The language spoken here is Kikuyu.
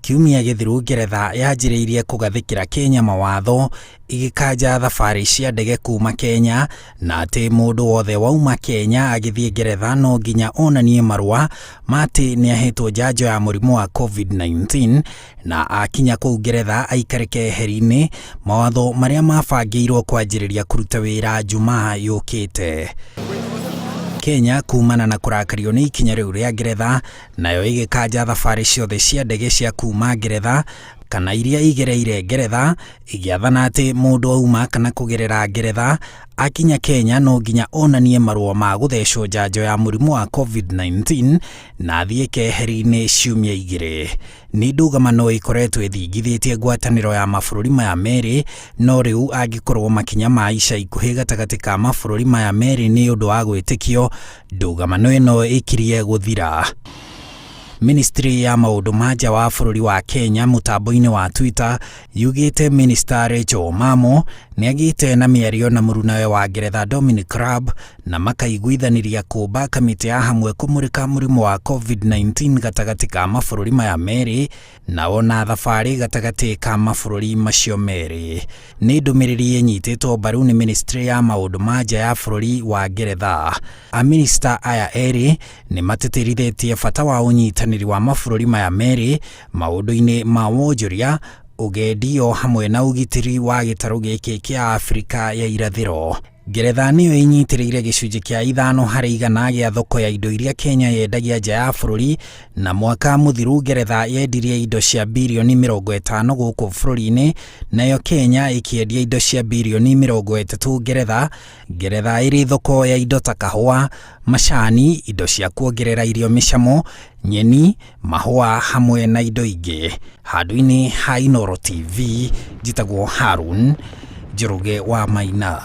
Kiumia gĩthiru Ngeretha yanjĩrĩirie kũgathĩkĩra Kenya mawatho ĩgĩkanja thabarĩ cia ndege kuma Kenya na atĩ mũndũ wothe wauma Kenya agĩthiĩ Ngeretha no nginya onanie marũa ma atĩ nĩ ahetwo njanjo ya mũrimũ wa Covid-19 na akinya kũu Ngeretha aikare keheri-inĩ, mawatho marĩa mabangĩirwo kwanjĩrĩria kũruta wĩra Njumaa yũkĩte. Kenya kumana na kũrakario nĩ ikinya rĩu rĩa Ngeretha nayo ĩgĩkanja thabarĩ ciothe cia ndege cia kuma Ngeretha kana iria igereire Ngeretha, ĩgĩathana atĩ mũndũ auma kana kũgerera Ngeretha akinya Kenya no nginya onanie marũa ma gũthecwo njanjo ya mũrimũ wa Covid-19 na athiĩ keheri-inĩ ciumia igĩrĩ. Nĩ ndũgamano ĩkoretwo ĩthingithĩtie ngwatanĩro ya mabũrũri maya merĩ, no rĩu angĩkorwo makinya ma ica ikuhĩ gatagatĩ ka mabũrũri maya merĩ nĩ ũndũ wa gwĩtĩkio, ndũgamano ĩno ĩkirie gũthira. Ministry ya maũndũ ma nja wa bũrũri wa Kenya mũtambo-inĩ wa Twitter yugĩte Minister Rachel Omamo nĩ agĩte na mĩario na mũrunawe wa Ngeretha Dominic Raab na makaiguithanĩria kũmba kamĩtĩ ya hamwe kũmũrĩka mũrimũ wa Covid-19 gatagatĩ ka mabũrũri maya merĩ na ona thabarĩ gatagatĩ ka mabũrũri macio merĩ. Nĩ ndũmĩrĩri ĩnyitĩtwo mbaru nĩ ministry ya maũndũ ma nja ya bũrũri wa Ngeretha. Amĩnĩsta aya erĩ nĩ matĩtĩrithĩtie bata wa ũnyitanĩri wa mabũrũri maya merĩ maũndũ-inĩ ma wonjoria, ũgendi o hamwe na ũgitĩri wa gĩtarũ gĩkĩ kĩa Afrika ya irathĩro. Ngeretha nĩyo ĩnyitĩrĩire gĩcunjĩ kĩa 5% gĩa thoko ya indo iria Kenya yendagia nja ya bũrũri, na mwaka mũthiru Ngeretha yendirie indo cia birioni 50 gũkũ bũrũri-inĩ, nayo Kenya ĩkĩendia indo cia birioni 30 Ngeretha. Ngeretha ĩrĩ thoko ya indo ta kahũa, macani, indo cia kuongerera irio mĩcamo, nyeni, mahũa hamwe na indo ingĩ. Handũ-inĩ ha Inooro TV, njĩtagwo Harun Njoroge wa Maina.